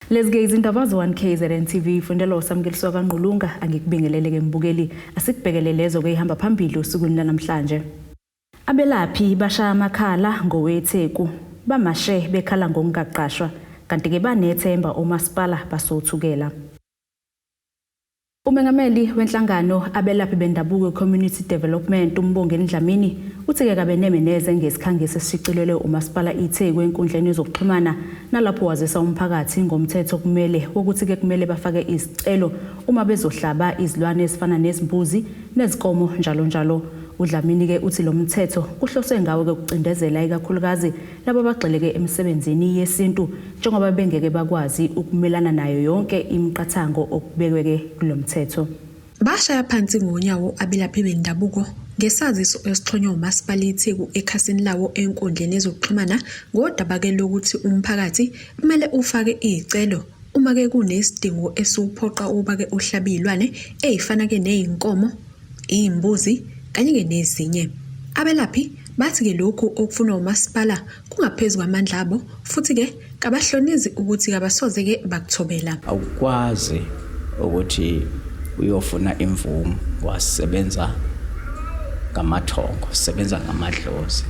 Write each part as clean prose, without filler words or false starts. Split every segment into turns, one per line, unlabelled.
Lezi-ke izindaba ze-1 KZN TV fundelwa uSamkeliswa kaNgqulunga angikubingelele-ke mbukeli asikubhekele lezo-ke ihamba phambili osukwini lanamhlanje. Abelaphi bashaya amakhala ngoweTheku bamashe bekhala ngokungaqashwa kanti-ke banethemba omasipala basothukela. Umengameli wenhlangano abelaphi bendabuko Community Development uMbongeni Dlamini uthi-ke kabeneme neze ngesikhangiso esishicilelwe umasipala iTheku enkundleni yezokuxhumana nalapho wazisa umphakathi ngomthetho kumele wokuthi-ke kumele bafake izicelo uma bezohlaba izilwane ezifana nezimbuzi nezinkomo njalo njalo. UDlamini-ke uthi lo mthetho kuhloswe ngawo-ke ukucindezela ikakhulukazi labo abagxileke emsebenzini yesintu njengoba bengeke bakwazi ukumelana nayo yonke imiqathango okubekwe-ke kulo mthetho.
Bashaya phansi ngonyawo abelaphi bendabuko ngesaziso esixhonywe uMasipala iTheku ekhasini lawo enkundleni yezokuxhumana ngodaba-ke lokuthi umphakathi kumele ufake iy'celo uma-ke kunesidingo esiwuphoqa ukuba-ke uhlabe iy'lwane ey'fana-ke ney'nkomo, iy'mbuzi kanye-ke nezinye. Abelaphi bathi-ke lokhu okufunwa umasipala kungaphezu kwamandla abo futhi-ke kabahlonizi ukuthi kabasoze-ke bakuthobela.
Awukwazi ukuthi uyofuna imvumo wasebenza ngamathongo, sebenza ngamadlozi.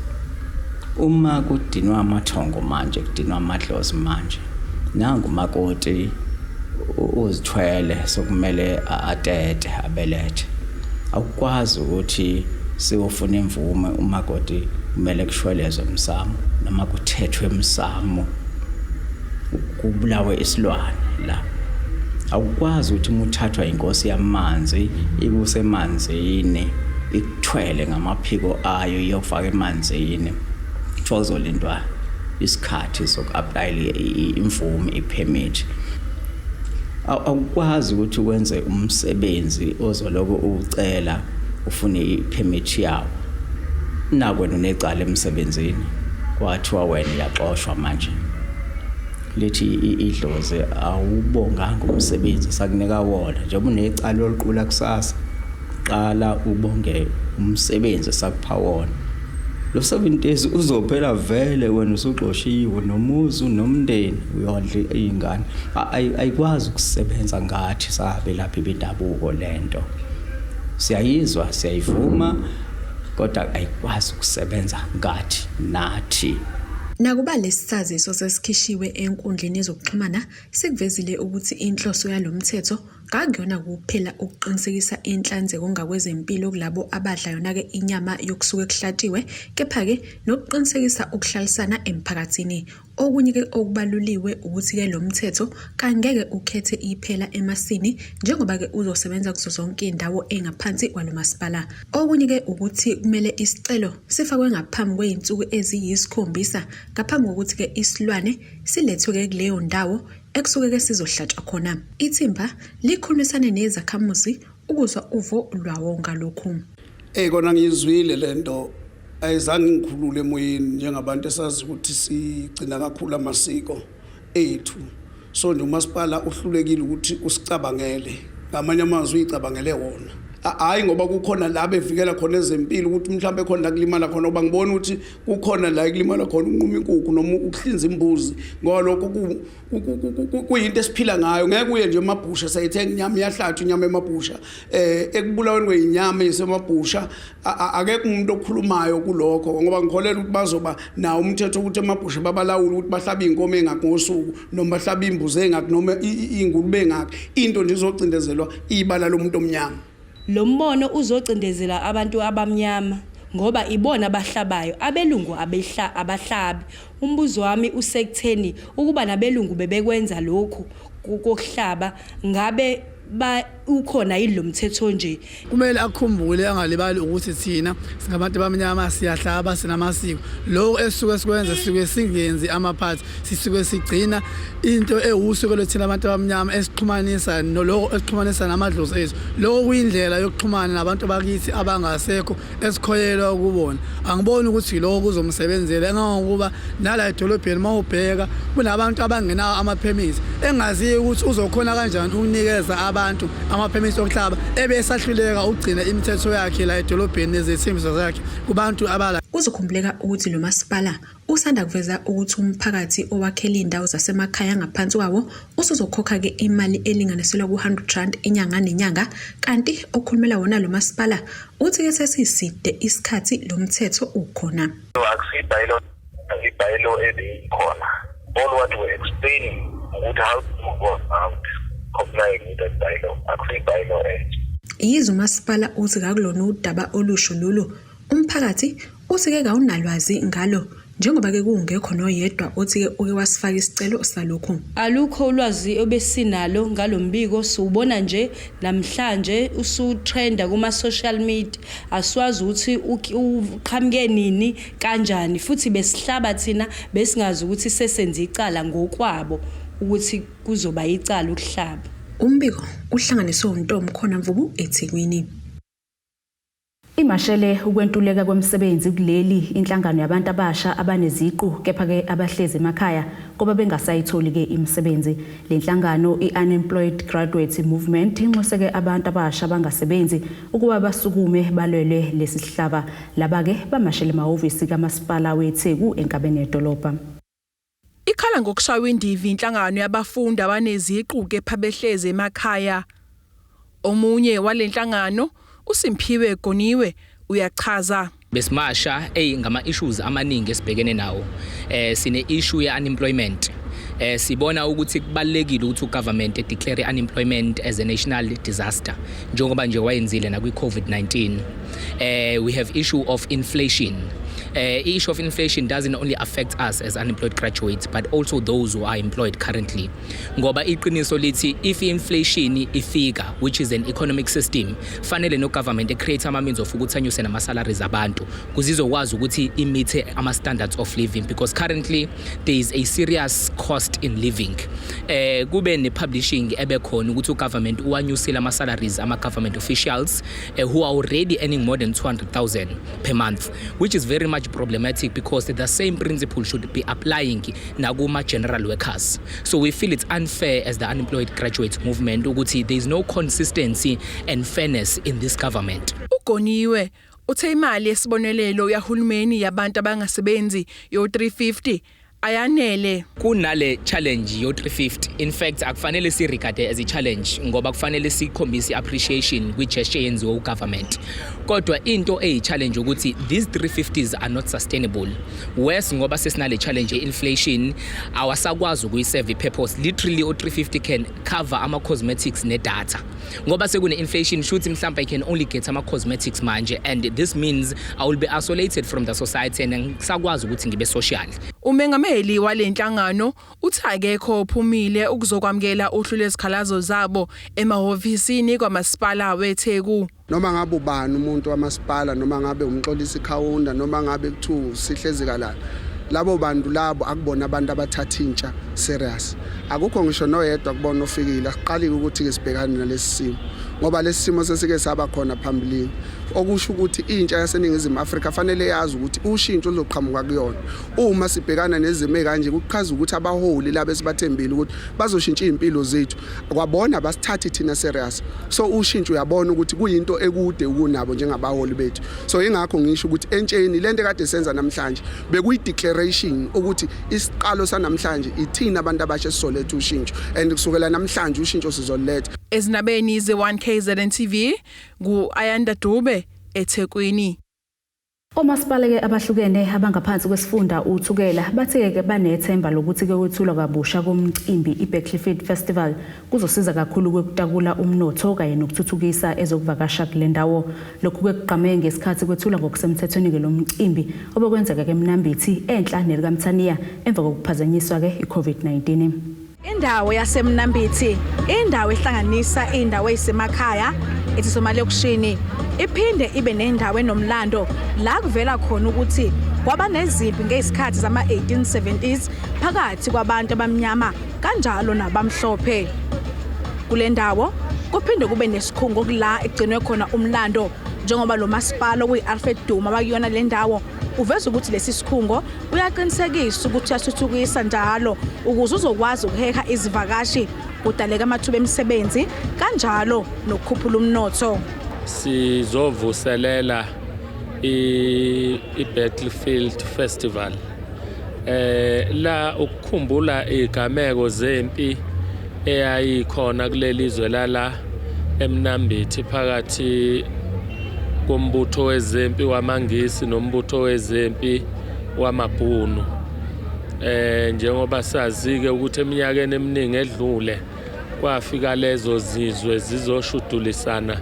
Uma kudinwa amathongo manje, kudinwa amadlozi manje, nangu umakoti uzithwele sokumele atete abelethe. Awukwazi ukuthi siyofuna imvume umakoti kumele kushwelezwe emsamo noma kuthethwe emsamo kubulawe isilwane la. Awukwazi ukuthi uma uthathwa inkosi yamanzi ikusemanzini ikuthwele ngamaphiko ayo iyofaka emanzini kuthiwa kuzolindwa isikhathi soku-aplayela imvume i-permit. Awukwazi ukuthi wenze umsebenzi ozoloko uwucela ufune i-permit yawo. Naku wena unecala emsebenzini kwathiwa wena uyaxoshwa manje. Lithi idlozi awubonganga umsebenzi sakunika wona njengoba unecala oliqula kusasa qala ubonge umsebenzi esakupha wona. Lo 7 days uzophela vele wena usuxoshiwe nomuzi nomndeni uyondla iy'ngane. Ayikwazi ukusebenza ngathi sabelaphi bendabuko lento. Siyayizwa siyayivuma kodwa ayikwazi ukusebenza ngathi nathi.
Nakuba lesi saziso sesikhishiwe enkundleni yezokuxhumana, sikuvezile ukuthi inhloso yalo mthetho kakuyona kuphela ukuqinisekisa inhlanzeko ngakwezempilo kulabo abadla yona-ke inyama yokusuke kuhlatshiwe, kepha-ke nokuqinisekisa ukuhlalisana emphakathini. Okunye-ke okubaluliwe ukuthi-ke lo mthetho kangeke ukhethe iphela emasini njengoba-ke uzosebenza kuzo zonke iy'ndawo ey'ngaphansi kwalo masipala. Okunye-ke ukuthi kumele isicelo sifakwe ngaphambi kwey'nsuku eziyisikhombisa ngaphambi kokuthi-ke isilwane silethwe-ke kuleyo ndawo ekusuke-ke sizohlatshwa khona. Ithimba likhulumisane nezakhamuzi ukuzwa uvo lwawo ngalokhu.
Ey kona ngiyizwile lento ayizange ingikhulule emoyeni njengabantu esazi ukuthi sigcina kakhulu amasiko ethu. So nje umasipala uhlulekile ukuthi usicabangele, ngamanye amazwi uyicabangele wona. Hhayi ngoba kukhona la bevikela khona ezempilo ukuthi mhlawumbe khona la kulimala khona ngoba ngibona ukuthi kukhona la ekulimala khona ukunquma inkukhu noma ukuhlinza imbuzi ngoba lokho kuyinto esiphila ngayo. Ngeke uye nje emabhusha sayithenga inyama iyahlatshwa inyama emabhusha ekubulaweni kweyinyama esemabhusha akekho umuntu okhulumayo kulokho ngoba ngikholelwa ukuthi bazoba nawo umthetho ukuthi emabhusha babalawule ukuthi bahlabe iy'nkomo ey'ngaki ngosuku noma bahlabe iy'mbuzi ey'ngaki noma iy'ngulube ey'ngaki. Into nje izocindezelwa ibala lomuntu omnyama.
Lo mbono uzocindezela abantu abamnyama ngoba ibona abahlabayo, abelungu abahlabi. Umbuzo wami usekutheni ukuba nabelungu bebekwenza lokhu kokuhlaba ngabe ba ukhona yini lo mthetho nje?
Kumele akhumbule angalibali ukuthi thina singabantu abamnyama siyahlaba sinamasiko. Lokho esisuke sikwenza sisuke singenzi amaphathi, sisuke sigcina into ewusuke lwethina abantu abamnyama esixhumanisa noloko esixhumanisa namadlozi ethu. Lokho kuyindlela yokuxhumana nabantu bakithi abangasekho esikholelwa kubona. Angiboni ukuthi lokho kuzomsebenzela engangokuba nala edolobheni uma ubheka kunabantu abangenawo amaphemithi engaziyo ukuthi uzokhona kanjani ukunikeza abantu abantu amaphemisi okuhlaba, ebesahluleka ukugcina imithetho yakhe la edolobheni nezethembiso zakhe kubantu abala.
Kuzokhumbuleka ukuthi lo masipala usanda kuveza ukuthi umphakathi owakhela iy'ndawo zasemakhaya ngaphansi kwawo usuzokhokha-ke imali elinganiselwa ku-R100 inyanga nenyanga, kanti okhulumela wona lo masipala uthi-ke sesiside isikhathi lo mthetho ukhona.
Akusiyi-bylaw, i-bylaw ebeyikhona. All what we're explaining ukuthi how to go about complying with that bylaw. Akusiyi-bylaw entsha.
Yize umasipala uthi kakulona udaba olusho lolu, umphakathi uthi-ke kawunalwazi ngalo, njengoba-ke kungekho noyedwa othi-ke uke wasifaka isicelo salokhu.
Alukho ulwazi obesinalo ngalombiko, siwubona nje namhlanje usutrenda kuma social media. Asiwazi ukuthi uqhamuke nini, kanjani, futhi besihlaba thina besingazi ukuthi sesenze icala ngokwabo, ukuthi kuzoba icala ukuhlaba.
Umbiko uhlanganiswe uNtombi Khona Mvubu eThekwini.
Imashele ukwentuleka kwemisebenzi kuleli inhlangano yabantu abasha abaneziqu kepha-ke abahlezi emakhaya ngoba bengasayitholi-ke imisebenzi. Le nhlangano i-Unemployed Graduate Movement inxuse-ke abantu abasha abangasebenzi ukuba basukume balwele lesi sihlava. Laba-ke bamashele emahhovisi kamasipala weTheku enkabeni yedolobha.
Ikhala ngokushaywa indiva inhlangano yabafundi abaneziqu kepha behlezi emakhaya. Omunye walenhlangano uSimphiwe Goniwe uyachaza.
Besimasha ngama issues amaningi esibhekene nawo. Sine issue ye unemployment. Sibona ukuthi kubalekile ukuthi ugovernment declare unemployment as a national disaster, njengoba nje wayenzile na kwi COVID-19. We have issue of inflation. Issue of inflation doesn't only affect us as unemployed graduates, but also those who are employed currently, ngoba iqiniso lithi if inflation ifika, which is an economic system, fanele no government create ama means of ukuthi anyuse nama salaries abantu kuze izokwazi ukuthi imeet ama standards of living, because currently there is a serious cost in living. Kube ne publishing ebekhona ukuthi ugovernment uwanyusile ama salaries ama government officials who are already earning more than 200,000 per month, which is very much problematic, because the same principle should be applying nakuma general workers. So we feel it's unfair as the Unemployed Graduate Movement ukuthi there is no consistency and fairness in this government.
Ugoniwe uthe imali yesibonelelo yahulumeni yabantu abangasebenzi yo 350 ayanele.
Kunale challenge yo 350. In fact, akufanele si regard as a challenge, ngoba kufanele sikhombise appreciation kwi gesture yenziwe ugovernment, kodwa into eyi challenge ukuthi these 350s are not sustainable. Worse, ngoba sesinale challenge ye-inflation, awasakwazi ukuyiserve i-purpose. Literally, o 350 can cover ama cosmetics ne data. Ngoba sekune inflation, shuthi mhlawumbe I can only get ama cosmetics manje, and this means I will be isolated from the society and angisakwazi ukuthi ngibe social.
Umengameli walenhlangano uthi akekho ophumile ukuzokwamukela uhlu lwezikhalazo zabo emahhovisini kwamasipala weTheku.
Noma ngabe ubani umuntu wamasipala, noma ngabe uMxolisi Khawunda, noma ngabe kuthiwa Sihle Zikalala, labo bantu labo akubona abantu abathatha intsha serious. Akukho ngisho noyedwa kubona ofikile. Asiqalike ukuthi-ke sibhekane nalesi simo, ngoba lesi simo sesike saba khona phambilini, okusho ukuthi intsha yaseNingizimu Afrika fanele yazi ukuthi ushintsho luzoqhamuka kuyona. Uma sibhekana nezimo ey'kanje, kuchaza ukuthi abaholi laba esibathembile ukuthi bazoshintsha iy'mpilo zethu, kwabona basithathe thina serious. So ushintsho uyabona ukuthi kuyinto ekude kunabo njengabaholi bethu. So ingakho ngisho ukuthi entsheni lento ekade senza namhlanje bekuyi-declaration ukuthi isiqalo sanamhlanje ithina abantu abasha esizoletha ushintsho, and kusukela namhlanje ushintsho sizoletha.
Ezindabeni ze-1 KZN TV, ngu-Ayanda Dube eThekwini.
Omasipala-ke abahlukene abangaphansi kwesifunda uThukela bathe-ke banethemba lokuthi-ke kwethulwa kabusha komcimbi i-Berkeley Festival kuzosiza kakhulu kwekutakula umnotho kanye nokuthuthukisa ezokuvakasha kule ndawo. Lokhu-ke kugqame ngesikhathi kwethulwa ngokusemthethweni-ke lo mcimbi obekwenzeka-ke eMnambithi enhla nelikaMthaniya emva kokuphazanyiswa-ke i-COVID-19.
Indawo yaseMnambithi, indawo ehlanganisa indawo eyisemakhaya ezisemalokishini, iphinde ibe nendawo enomlando la kuvela khona ukuthi kwaba nezimpi ngezikhathi zama-1870s phakathi kwabantu abamnyama kanjalo nabamhlophe. Kule ndawo kuphinde kube nesikhungo kula egcinwe khona umlando, njengoba lo masipala okuyi-Alfred Duma wakuyona le ndawo uveza ukuthi lesi sikhungo uyaqinisekisa ukuthi uyathuthukisa njalo ukuze uzokwazi ukuheha izivakashi. kudaleka amathuba emisebenzi kanjalo nokukhuphula umnotho.
Sizovuselela i-Battlefield Festival la ukukhumbula igameko zempi eyayikhona kuleli zwe lala eMnambithi phakathi kombutho wezempi wamaNgisi nombutho wezempi wamaBhunu. Njengoba sazi-ke ukuthi eminyakeni eminingi edlule kwafika lezo zizwe zizoshudulisana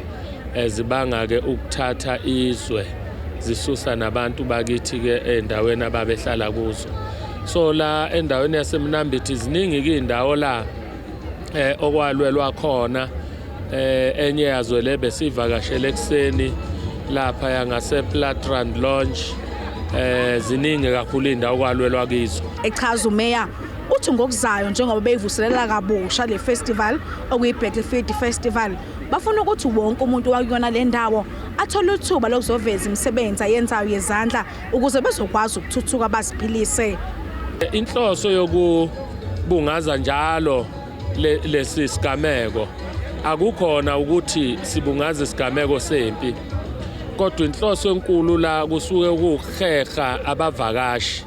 zibanga-ke ukuthatha izwe zisusa nabantu bakithi-ke endaweni ababehlala kuzo. So la endaweni yaseMnambithi ziningi-ke iy'ndawo la okwalwelwa khona. Enye yazo le besivakashele ekuseni lapha yangase Platrand Lounge. Ziningi kakhulu indawo kwalwelwa kizo.
Echaza umeya uthi ngokuzayo njengoba beyivuselela kabusha le festival okuyi-Battlefield Festival, bafuna ukuthi wonke umuntu wakuyona le ndawo athole ithuba lokuzoveza imisebenzi ayenzayo yezandla ukuze bezokwazi ukuthuthuka baziphilise.
Inhloso yokubungaza njalo lesi sigameko akukhona ukuthi sibungaze isigameko sempi, kodwa inhloso enkulu la kusuke ukuheha abavakashi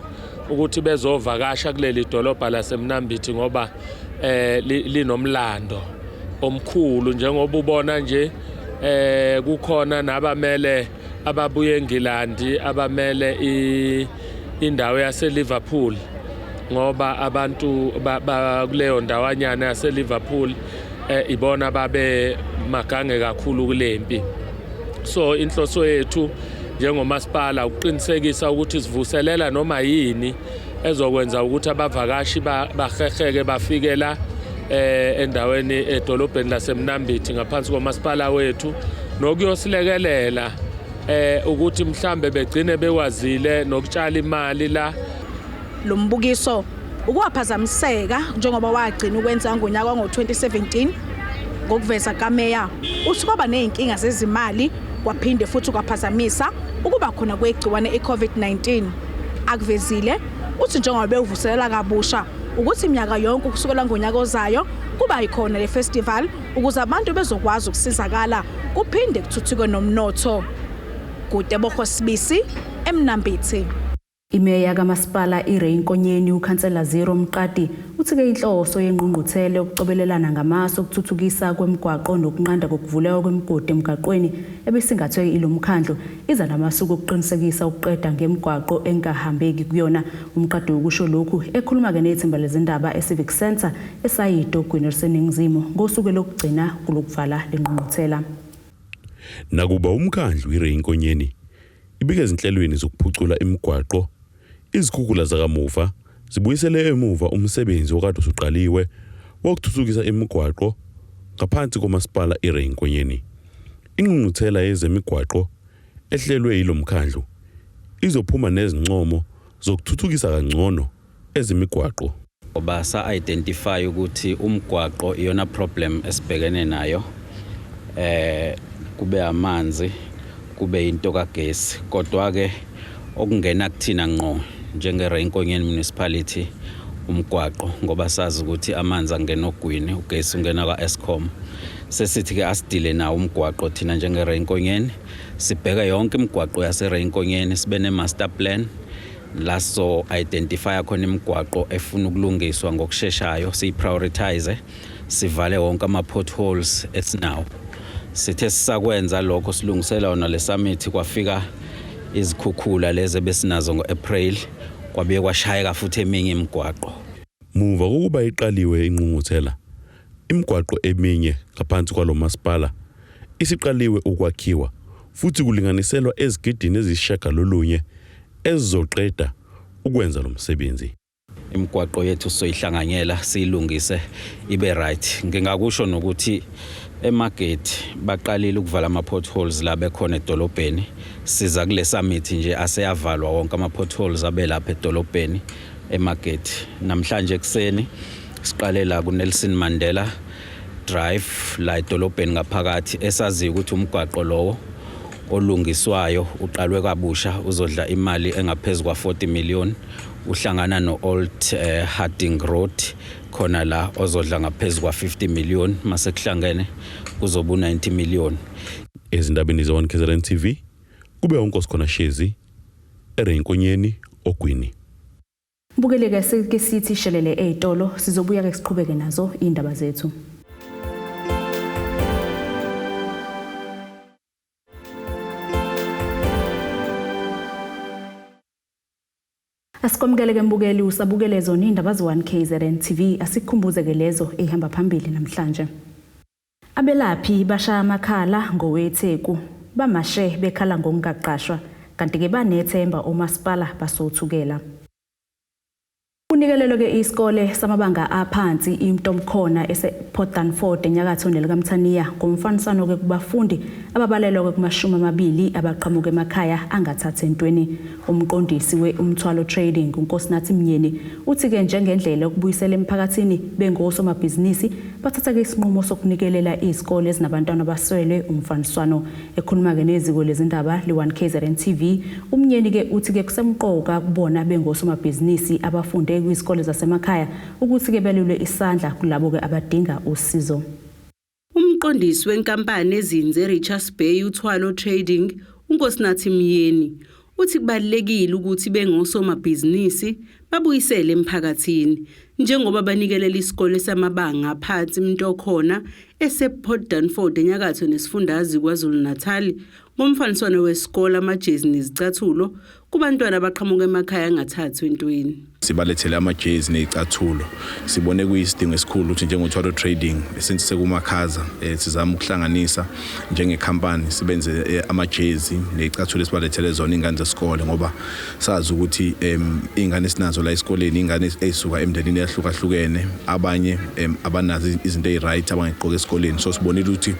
ukuthi bezovakasha kuleli dolobha laseMnambithi ngoba linomlando omkhulu. Njengoba ubona nje kukhona nabamele ababuye eNgilandi, abamele indawo yase-Liverpool, ngoba abantu kuleyo ndawanyana yase-Liverpool ibona babe magange kakhulu kulempi. So inhloso yethu njengomasipala ukuqinisekisa ukuthi sivuselela noma yini ezokwenza ukuthi abavakashi baheheke bafike la endaweni edolobheni laseMnambithi ngaphansi komasipala wethu, nokuyosilekelela ukuthi mhlambe begcine bekwazile nokutshala imali la.
Lo mbukiso ukwaphazamiseka njengoba wagcina ukwenza ngonyaka ngo-2017. Ngokuveza kameya uthi kwaba nezinkinga zezimali, kwaphinde futhi kwaphazamisa ukuba khona kwegciwane i-COVID-19. Akuvezile uthi njengoba bewuvuselela kabusha ukuthi iminyaka yonke kusukela ngonyaka ozayo kuba ikhona le festival ukuze abantu bezokwazi ukusizakala kuphinde kuthuthuke nomnotho. Kutebogo Sibisi, eMnambithi.
Imeya kamasipala iRay Nkonyeni ukhansela Zero Mqadi uthi-ke inhloso yengqungquthela yokucobelelana ngamasu okuthuthukisa kwemigwaqo nokunqanda kokuvuleka kwemigodi emgaqweni ebesingathwe ilo mkhandlu iza namasuku okuqinisekisa ukuqeda ngemigwaqo engahambeki kuyona. Umqadi ukusho lokhu ekhuluma-ke nethimba lezindaba e-Civic Centre eSayidi ogwini oluseningizimu ngosuku lokugcina kulokuvala lengqungquthela.
Nakuba umkhandlu iRay Nkonyeni ibike ezinhlelweni zokuphucula imigwaqo, izikhukhula zakamuva zibuyisele emuva umsebenzi okade usuqaliwe wokuthuthukisa imigwaqo ngaphansi komasipala iRay Nkonyeni. Ingqungquthela yezemigwaqo ehlelwe yilo mkhandlu izophuma nezincomo zokuthuthukisa kangcono ezemigwaqo.
Ngoba sa-identify ukuthi umgwaqo iyona problem esibhekene nayo, kube amanzi, kube into kagesi, kodwa ke okungena kuthina ngqo njenge-Ray Nkonyeni Municipality umgwaqo, ngoba sazi ukuthi amanzi angena ogwini, ugesi ungena kwa-Eskom. Sesithi ke asidile nawo umgwaqo thina njenge-Ray Nkonyeni, sibheke yonke imigwaqo yase-Ray Nkonyeni, sibe ne-master plan la so identify khona imigwaqo efuna ukulungiswa ngokusheshayo, siyi-prioritize, sivale wonke ama-potholes esinawo. Sithe sisakwenza lokho silungisela yona le summit, kwafika izikhukhula lezi ebesinazo ngo-April, kwabuye kwashayeka futhi eminye imigwaqo.
Muva kokuba iqaliwe ingqungquthela, imigwaqo eminye ngaphansi kwalo masipala isiqaliwe ukwakhiwa futhi kulinganiselwa ezigidini ezisishiyagalolunye ezizoqeda ukwenza lo msebenzi.
Imigwaqo yethu soyihlanganyela siyilungise ibe right. Ngingakusho nokuthi eMargate baqalile ukuvala ama-potholes la bekhona edolobheni. Siza kule summit nje aseyavalwa wonke ama-potholes abe lapha edolobheni eMargate. Namhlanje ekuseni siqale la ku-Nelson Mandela Drive la edolobheni ngaphakathi, esaziyo ukuthi umgwaqo lowo olungiswayo uqalwe kabusha uzodla imali engaphezu kwa-40 million. uhlangana no-Old Harding Road khona la ozodla ngaphezulu kwa-50 million, mase kuhlangene kuzoba u-90 million.
Ezindabeni ze-1 KZN TV kube uNkosikhona Shezi eReyinkonyeni Ogwini.
Bukeleke sike sithi shelele ezitolo, sizobuya ke siqhubeke nazo indaba zethu. Asikwamukele ke mbukeli, usabukele zona indaba ze-1 KZN TV. Asikukhumbuze ke lezo ehamba phambili namhlanje. Abelaphi bashaya amakhala ngoweTheku, bamashe bekhala ngokungaqashwa, kanti ke banethemba omasipala basothukela. Unikelelwe ke isikole samabanga aphansi iMntomkhona esePort Dunford enyakatho nelikaMthaniya ngomfaniswano ke kubafundi ababalelwa ke kuma-20 abaqhamuka emakhaya angathathi entweni. Umqondisi we-Umthwalo Trading uNkosinathi Mnyeni uthi ke njengendlela yokubuyisela emphakathini bengosomabhizinisi bathatha ke isinqumo sokunikelela izikole ezinabantwana abaswele umfaniswano. Ekhuluma ke neziko lezindaba le-1 KZN TV, uMnyeni ke uthi ke kusemqoka kubona bengosomabhizinisi abafunde kwizikole zasemakhaya ukuthi ke belule isandla kulabo ke abadinga usizo.
Umqondisi wenkampani ezinze Richards Bay Uthwalo Trading uNkosinathi Myeni uthi kubalulekile ukuthi bengosomabhizinisi babuyisele emphakathini njengoba banikelela isikole samabanga aphansi Mntokhona esePort Dunford enyakatho nesifundazwe KwaZulu-Natal ngomfaniswano wesikole, amajezi nezicathulo kubantwana abaqhamuka emakhaya angathathwa entweni.
Sibalethele amajezi nezicathulo. Sibone kuyisidingo esikhulu ukuthi njengoThwalo Trading, since sekumakhaza, sizama ukuhlanganisa njengekhampani, sibenze amajezi nezicathulo esibalethele zona ingane zesikole, ngoba sazi ukuthi ingane esinazo la esikoleni ingane ezisuka emndenini eyahlukahlukene, abanye abanazo izinto eziright abangayigqoka esikoleni. So sibonile ukuthi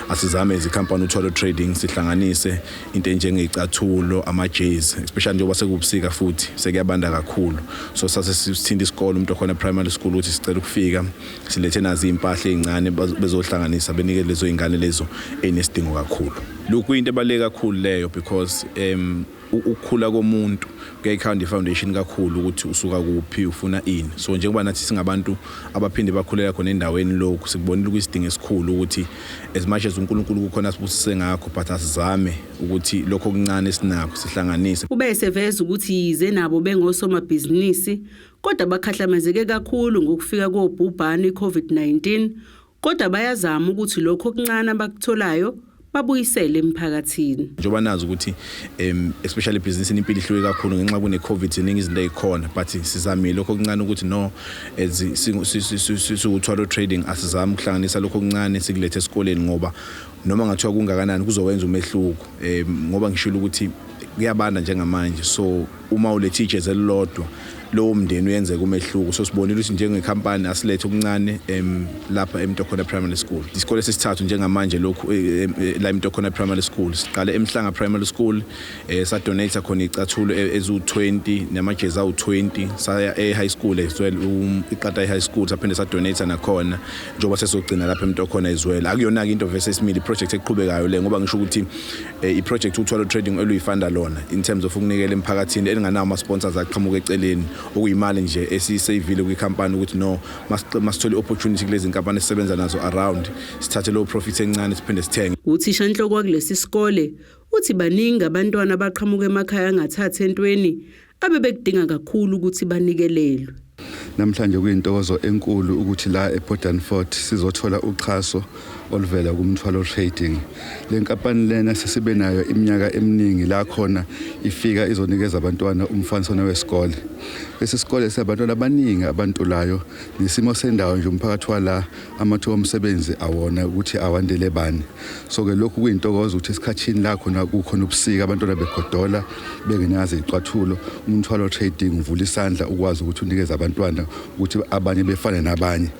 asizame izikhampani uThwalo Trading sihlanganise into enjengeyicathulo, amajezi, especially njengoba sekubusika futhi sekuyabanda kakhulu. So sase sithinta isikole uMntokhona Primary School ukuthi sicela ukufika silethe nazi impahla ezincane, bezohlanganisa benike lezo ingane lezo ezinesidingo kakhulu. Lokhu kuyinto ebaluleke kakhulu leyo, because ukukhula komuntu kuyayikhanda i-foundation kakhulu ukuthi usuka kuphi, ufuna ini. So njengoba nathi singabantu abaphinde bakhulela khona endaweni, lokhu sikubonile kuyisidingo esikhulu ukuthi as much as uNkulunkulu kukhona sibusise ngakho, but asizame ukuthi lokho okuncane esinakho sihlanganise.
Ube eseveza ukuthi yize nabo bengosomabhizinisi kodwa bakhahlamezeke kakhulu ngokufika kobhubhane iCovid-19, kodwa bayazama ukuthi lokho okuncane abakutholayo babuyisele emphakathini.
Njengoba nazi ukuthi especially ebhizinisini impilo ihluke kakhulu ngenxa kune COVID, ziningi izinto ezikhona, but sizamile lokho okuncane ukuthi no, as siwuthwalo trading asizame ukuhlanganisa lokho okuncane sikulethe esikoleni, ngoba noma ngathiwa kungakanani kuzowenza umehluko, ngoba ngishilo ukuthi kuyabanda njengamanje. So uma ulethe ijezi elilodwa, lowo mndeni uyenzeka umehluko. So sibonile ukuthi njengekhampani asilethe okuncane lapha eMntokhona Primary School. Isikole sesithathu njengamanje lokhu la eMntokhona Primary School. Siqale eMhlanga Primary School, sadonate khona icathulo ezu20 namajezi awu20. Saya e-high school as well, iQata high school, saphinde sadonate nakhona, njengoba sesogcina lapha eMntokhona as well. Akuyona ke into vese esimile, iproject eqhubekayo le, ngoba ngisho ukuthi iproject uThwalo Trading oluyifanda lona in terms of ukunikela emphakathini, elinganawo ama sponsors aqhamuka eceleni, okuyimali nje esiyisavile kwikhampani ukuthi no, masithole opportunity kulezi nkampani esisebenza nazo around, sithathe low profit encane siphinde sithenge.
Uthisha nhloko wakulesi sikole uthi baningi abantwana abaqhamuka emakhaya angathathi entweni abebekudinga kakhulu ukuthi banikelelwe.
Namhlanje kuyintokozo enkulu ukuthi la ePort Dunford sizothola uxhaso oluvela kuMthwalo Trading. Le nkampani lena sesibe nayo iminyaka eminingi, la khona ifika izonikeza abantwana umfaniswano wesikole. Lesi sikole sinabantwana abaningi abantulayo, nesimo sendawo nje umphakathi wala amathuba omsebenzi awona ukuthi awandele bani. So ke lokhu kuyintokozo ukuthi esikhathini la khona kukhona ubusika, abantwana begodola bengenazo izicathulo, Umthwalo Trading uvula isandla ukwazi ukuthi unikeze abantwana ukuthi abanye befane nabanye.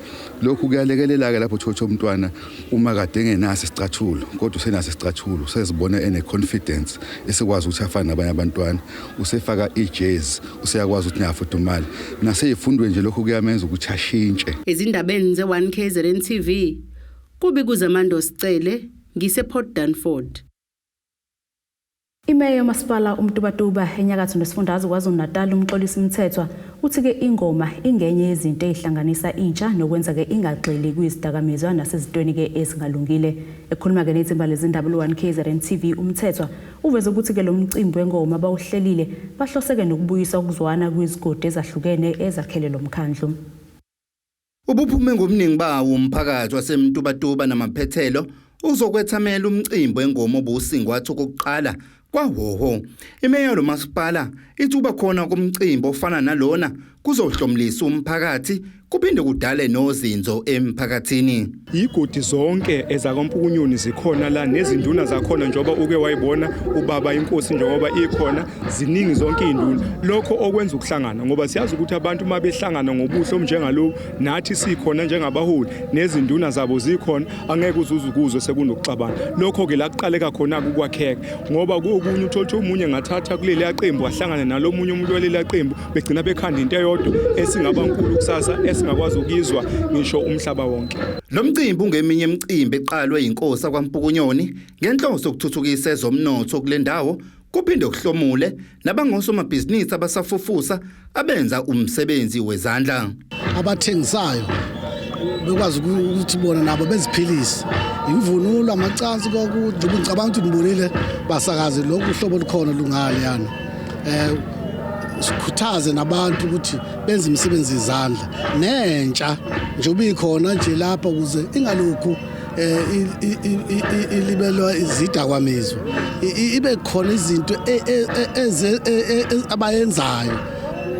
Lokhu kuyalekelela ke lapho uthola umntwana uma kade engenaso isicathulo kodwa usenaso isicathulo, sezibona ene confidence esikwazi ukuthi afane nabanye abantwana, usefaka ijezi, useyakwazi ukuthi niyafudumala naseyifundweni nje, lokhu kuyamenza ukuthi ashintshe.
Ezindabeni ze-1 KZN TV kubi kuZamando Sicele, ngise Port Dunford.
Imeya yomasipala uMtubatuba enyakatho nesifundazwe KwaZulu-Natal uMxolisi Mthethwa uthi-ke ingoma ingenye yezinto ey'hlanganisa intsha nokwenza-ke ingagxili kwizidakamizwa nasezintweni-ke ezingalungile. Ekhuluma-ke nethimba lezindaba lu-1 KZN TV uMthethwa uveze ukuthi-ke lo mcimbi wengoma bawuhlelile bahloseke nokubuyisa ukuzwana kwizigodi ezahlukene ezakhele lo mkhandlu.
Ubuphume ngobuningi bawo umphakathi waseMtubatuba namaphethelo uzokwethamela umcimbi wengoma obuwusingwathi okokuqala kwaHhohho. Imeya lomasipala ithi uba khona komcimbi ofana nalona kuzohlomlisa umphakathi kuphinde kudale nozinzo emphakathini.
Igodi zonke ezakwaMpukunyoni zikhona la nezinduna zakhona, njengoba uke wayibona ubaba inkosi njengoba ikhona, ziningi zonke iy'nduna. Lokho okwenza ukuhlangana, ngoba siyazi ukuthi abantu uma behlangana ngobuhle obunjengalobu, nathi sikhona njengabaholi nezinduna zabo zikhona, angeke uzuze ukuzwe sekunokuxabana. Lokho-ke la kuqaleka khona-ke ukwakheka, ngoba kokunye uthole ukuthi omunye ngathatha kuleliya qembu ahlangane nalo munye umuntu waleliya qembu, begcina bekhanda into eyodwa esingaba nkulu kusasa, esingakwazi ukuyizwa ngisho umhlaba wonke.
Lo mcimbi ungeminye imicimbi eqalwe yinkosi yakwaMpukunyoni ngenhloso yokuthuthukisa ezomnotho kule ndawo, kuphinde kuhlomule nabangosomabhizinisi abasafufusa abenza umsebenzi wezandla.
Abathengisayo bekwazi ukuthi bona nabo beziphilise, imvunulo, amacansi, kokudla. Ngicabanga ukuthi nibonile basakazi lokhu uhlobo olukhona lungaleyana. Sikhuthaze nabantu ukuthi benze imisebenzi yezandla nentsha njengoba ikhona nje lapha, ukuze ingalokhu ilibelwa izidakamizwa, ibe khona izinto abayenzayo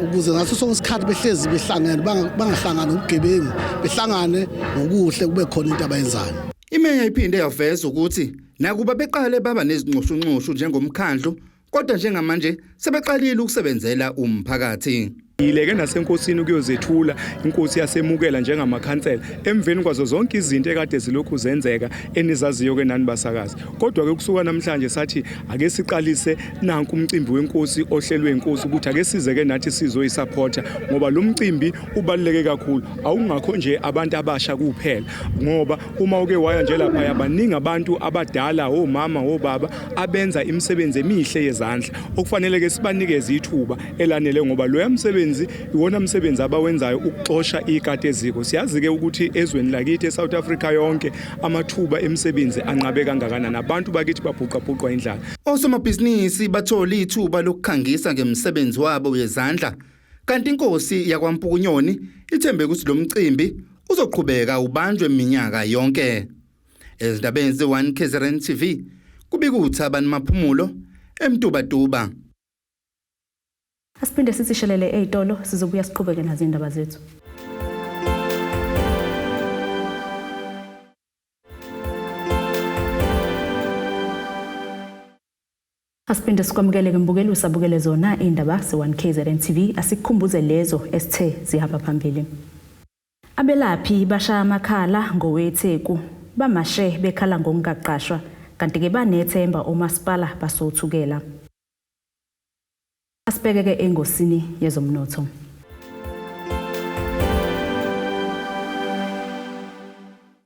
ukuze ngaso sonke isikhathi behlezi behlangene, bangahlangani ubugebengu, behlangane ngokuhle, kube khona into abayenzayo.
Imeya iphinde yaveza ukuthi nakuba beqale baba nezinxushunxushu njengomkhandlu, kodwa njengamanje sebeqalile ukusebenzela umphakathi.
Yileke nasenkosini ukuyozethula, inkosi yasemukela njengamakhansela emveni kwazo zonke izinto ekade zilokhu zenzeka enizaziyo-ke nani basakazi. Kodwa-ke kusuka namhlanje sathi ake siqalise nanku umcimbi wenkosi ohlelwe inkosi, ukuthi ake size-ke nathi sizoyisaphotha, ngoba lo mcimbi ubaluleke kakhulu. Awungakho nje abantu abasha kuphela, ngoba uma uke waya nje laphaya baningi abantu abadala, omama, obaba abenza imisebenzi emihle yezandla okufanele-ke sibanikeze ithuba elanele, ngoba loya msebenzi iwona msebenzi abawenzayo ukuxosha ikati eziko. Siyazi-ke ukuthi ezweni lakithi eSouth Africa yonke amathuba emisebenzi anqabe kangakanani, abantu bakithi babhuqabhuqwa indlala.
Osomabhizinisi bathola ithuba lokukhangisa ngemisebenzi wabo yezandla, kanti inkosi yakwaMpukunyoni ithembe ukuthi lo mcimbi uzoqhubeka ubanjwe iminyaka yonke. Ezindabeni ze-1 KZN TV kubika uThabani Maphumulo eMtubatuba.
Asiphinde sithi shelele ey'tolo, sizobuya siqhubeke nazo iy'ndaba zethu. Asiphinde sikwamukele-ke mbukeli, usabukele zona iy'ndaba ze-1 KZN TV. Asikukhumbuze lezo esithe zihamba phambili. Abelaphi bashaya amakhala ngoweTheku, bamashe bekhala ngokungaqashwa, kanti-ke banethemba omasipala basothukela. Asibheke-ke engosini yezomnotho.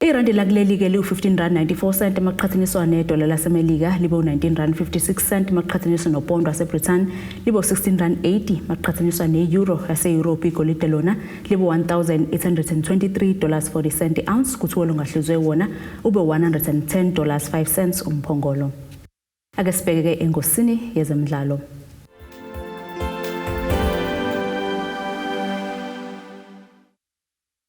Irandi lakuleli-ke liwu-15 rand 94 cent maqhathaniswa nedola laseMelika, libe u-19 rand 56 cent maqhathaniswa nopondo waseBrithani, libe u-16 rand 80 maqhathaniswa ne-euro yase-Europe. Igolide lona libe 1823 dollars 40 cent i-ounce, kuthiwa olungahluzwe wona ube 110 dollars 5 cents umphongolo. Ake sibheke-ke engosini yezemidlalo.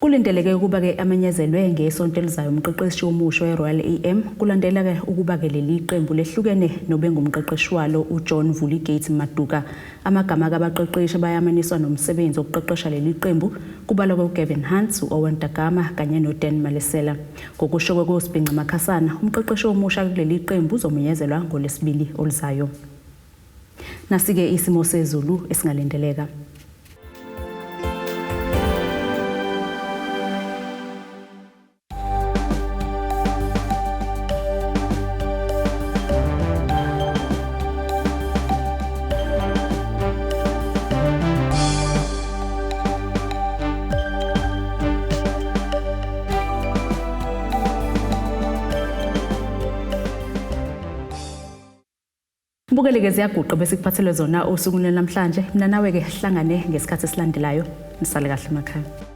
Kulindeleke ukuba-ke amenyezelwe ngesonto elizayo umqeqeshi omusha we-Royal AM, kulandela-ke ukuba-ke leli qembu lehlukene nobengumqeqeshi walo uJohn Vuligate Maduka. Amagama kabaqeqeshi bayamaniswa nomsebenzi wokuqeqesha leli qembu kubalwa uGavin Hunt, u-Owen Da Gama kanye noDan Malesela. Ngokusho kweSibhinca Makhasana, umqeqeshi omusha kuleli qembu uzomenyezelwa ngolwesibili oluzayo. Nasi-ke isimo sezulu esingalindeleka. Mbukeli-ke ziyaguqa bese kuphathelwe zona osukwini namhlanje. Mina nawe-ke hlangane ngesikhathi esilandelayo. Nisale kahle emakhaya.